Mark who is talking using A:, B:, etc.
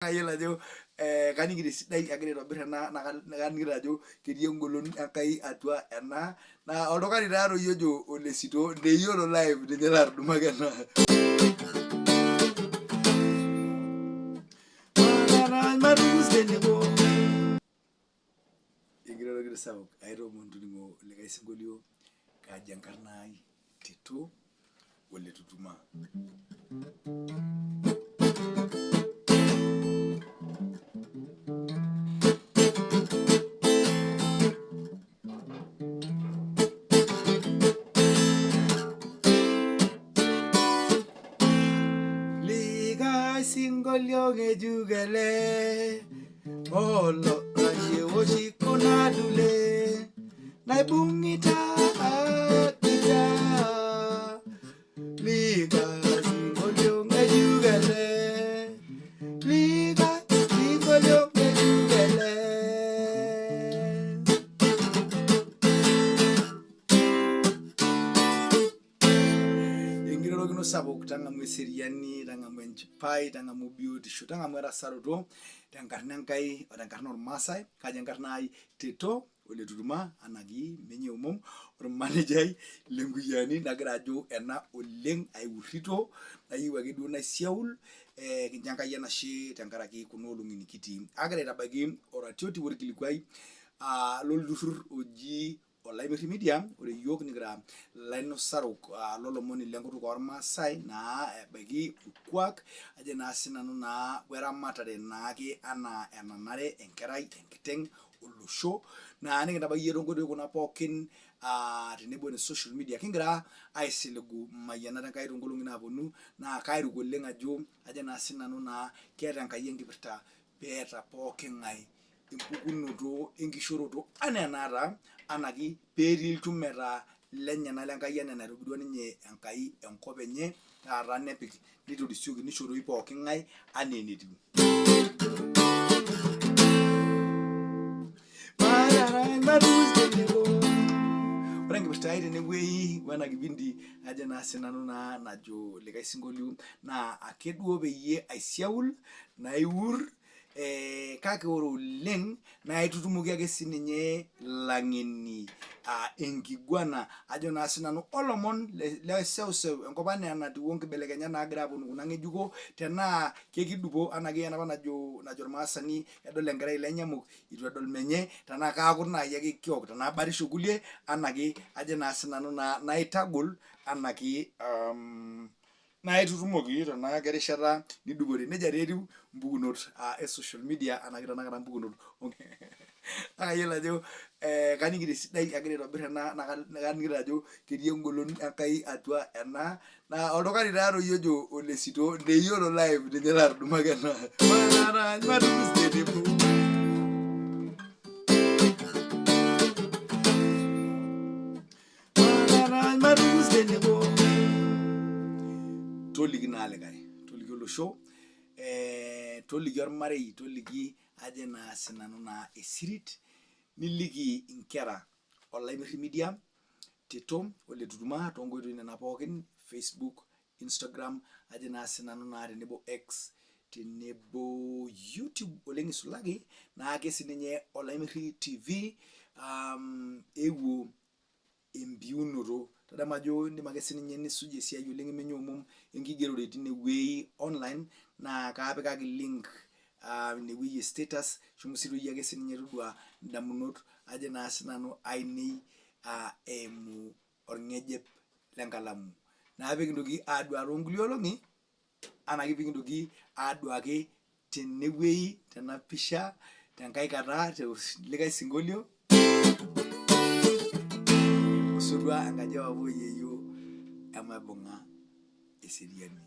A: Kayiolo ajo kaning'ito esidai agira aitobir ena naa kaning'ito ajo ketii engolon Enkai atua ena naa oltung'ani taatoi ojo Olesito neyiolo live ninye latudumaka ena. Matus tenebo. Enkirorokino sapuk aitoomon toningo likae sinkolio kaji enkarna ai Tito ole Tutuma. Likae sinkolio ng'ejuk ele oloranyie oshi kuna dule naibung'ita guitar. Likae sinkolio ng'ejuk ele, likae sinkolio ng'ejuk ele. Enkirorokino sapuk tang'amu eseriani, tang'amu enchipai, tang'amu biotisho, tang'amu erasaroto tenkarna Enkai o tenkarna olmaasai. Kaji enkarna ai? Tito ole Tutuma anaki menye omom olmanejai le Nkuyiani nagira ajo ena oleng aiwurrito nayieu ake duo naisiaul kincho Enkai enashe tenkaraki kuna olong'i nikitii. Agira aitabaiki oratioti olkilikuai lolturrur oji Olaimirri Media, ore iyiook nikira ilainosarok lolomoni lenkutuk olmaasai naa ebaiki olkuak ajo naa sinanu naa weramatare naake anaa enanare enkerai, enkiteng, olosho naa nikintabaiki iyie toonkoitoi kuna pookin tenebo ne social media. Kingira aisiligu mayianat Enkai toonkolong'i naaponu naa kairuk oleng ajo, ajo naa sinanu naa keeta Enkai enkipirta peeta pooki ng'ae empukunoto enkishoroto anaa enaata anaki petii ilchumeta lenyena le Nkai anaa enaitobirua ninye Enkai enkop enye taata nepik neitorisioki neishoroi pooki ng'ae anaa enetiu. Ore enkipirta ai tenewueji wena kipindi ajo naa sinanu naa najo likae sinkolio naa ake duo peyie aisiaul naiwur kake ore oleng naa aitutumoki ake sininye ilang'eni enkiguana ajo naa sinanu olomon le seuseu enkop anaa enatiu onkibelekenyat naagira aponu kuna ng'ejuko tenaa kekidupo anake enapa najo ormaasani edol enkerai ilainyamuk itu edol menye tenaa kaakut naaji ake kiok tenaa batisho kulie anake ajo naa sinanu naa naitagol anake naa itutumoki tenaa erishata nidupore. Nejia taa etiu impukunot e social media anake tenakata impukunot naa kayiolo ajo kaning'ito esidai agira aitobir ena naa kaning'ito ajo ketii engolon Enkai atua ena naa oltung'ani taatoi ojo Olesito neyiolo live ninye latudumaka ena. Matus tenebo. Matus tenebo. Toliki naa likae, toliki olosho, toliki ormarei, toliki ajo naa sinanu naa esirit, niliki inkera Olaimirri Media, Tito ole Tutuma toonkoitoi nena pookin Facebook, Instagram ajo naa sinanu naa tenebo X tenebo YouTube oleng isulaki naake sininye Olaimirri TV eewuo empiunoto. Tadamu ajo indim ake sininye nisuj esiai oleng imenye omom enkigerore tine wuei online naa kaapikaki link ine wuei e status shomo sii doi ake sininye todua indamunot ajo naa sinanu ainei eimu olng'ejep lenkalamu. Naa pekintoki adua toonkulie olong'i anake pekintoki aduaki tenewuei tena pisha tenkae kata telikae sinkolio osotua enkaji e papa o yieyio emaibung'a eseriani.